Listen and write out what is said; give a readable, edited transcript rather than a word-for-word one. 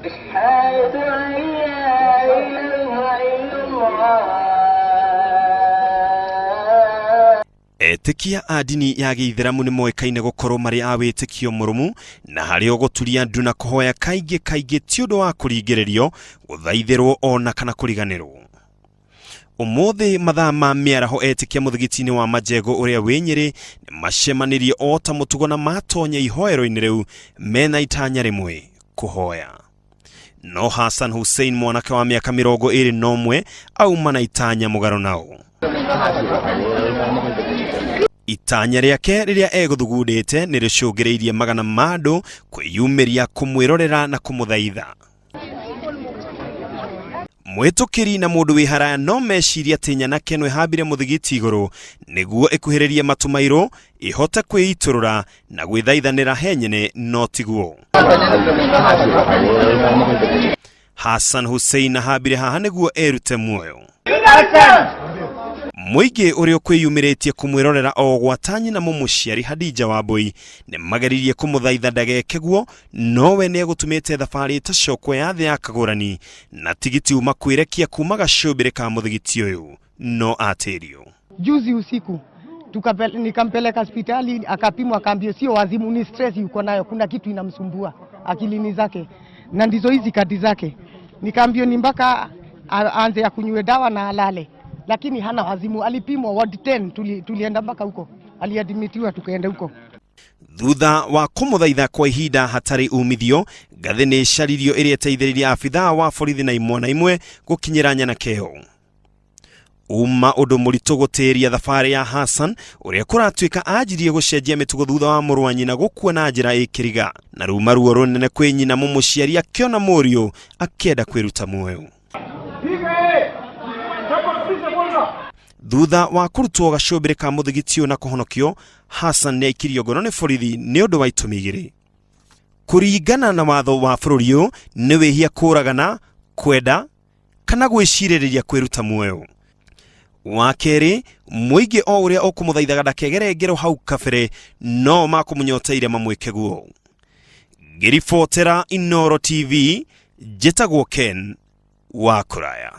أشهد أن لا إله إلا الله. Etĩkia a ndini ya gĩithĩramu nĩ moĩkaine gũkorwo marĩ a wĩtĩkio mũrũmu na harĩ o gũturia ndu na kũhoya kaingĩ kaingĩ ti ũndũ wa kũringĩrĩrio, gũthaithĩrwo ona kana kũriganĩrwo. Ũmũthĩ mathaa ma mĩaraho etĩkia mũthigiti-inĩ wa Majengo ũrĩa wĩ Nyĩrĩ nĩ macemanirie o ta mũtugo na matonya ihoero-inĩ rĩu mena itanya rĩmwe, kũhoya. No Hassan Hussein mwanake wa mĩaka 21 auma na itanya mũgarũ nao. Itanya rĩake rĩrĩa egũthugundĩte nĩ rĩcũngĩrĩirie magana ma andũ kwĩyumĩria kũmwĩrorera na kũmũthaitha. Mwĩtũkĩri na mũndũ wĩ haraya no mecirie atĩ nyanake ĩno ĩhambire mũthigiti igũrũ nĩguo ĩkuhĩrĩrie matu mairũ ĩhote kwĩitũrũra na gwĩthaithanĩra he nyene, no tiguo. Hassan Hussein ahambire haha nĩguo erute muoyo. Mũingĩ ũrĩa ũkwĩyumĩrĩtie kũmwĩrorera o gwata nyina mũmũciari Hadija Wambui nĩ mageririe kũmũthaitha ndageke guo, nowe nĩ egũtumĩte thabarĩ ĩtacokwo ya thĩ ya kagũrani na tigiti uma kwĩrekia kuma gacũmbĩrĩ ka mũthigiti ũyũ no atĩrio. Juzi usiku nikampeleka hospitali akapimwa, akaambiwa sio wazimu, ni stress yuko nayo, kuna kitu inamsumbua akilini zake, na ndizo hizi kadi zake. Nikaambiwa ni mpaka aanze akunywe dawa na alale, lakini hana wazimu. Alipimwa ward 10, tulienda mpaka huko, aliadmitiwa tukaenda huko. Thutha wa kũmũthaitha kwa ihinda hatarĩ umithio, ngathĩ nĩ ĩcaririo ĩrĩa ĩteithĩrĩirie abithaa wa borithi na imwana imwe gũkinyĩra nyanake ĩyo. Uma ũndũ mũritũ gũtĩria thabarĩ ya Hassan ũrĩa kũratuĩka anjirie gũcenjia mĩtugo thutha wa mũrũ wa nyina gũkua na njĩra ĩkĩriga na ruma ruo rũnene kwĩ nyina mũmũciari akĩona mũriũ akĩenda kwĩruta muoyo. Thutha wa kũrutwo gacũmbĩrĩ ka mũthigiti ũyũ na kũhonokio, Hassan nĩ aikirio ngono nĩ borithi nĩ ũndũ wa itũmi igĩrĩ. Kũringana na watho wa bũrũri ũyũ nĩ wĩhia kũragana, kwenda kana gwĩcirĩrĩria kwĩruta muoyo. Wa kerĩ, mũingĩ o ũrĩa ũkũmũthaithaga ndakegere ngero hau kabere no makũmũnyoteire mamwĩke guo. Ngĩribotera Inooro TV, njĩtagwo Ken wa Kũraya.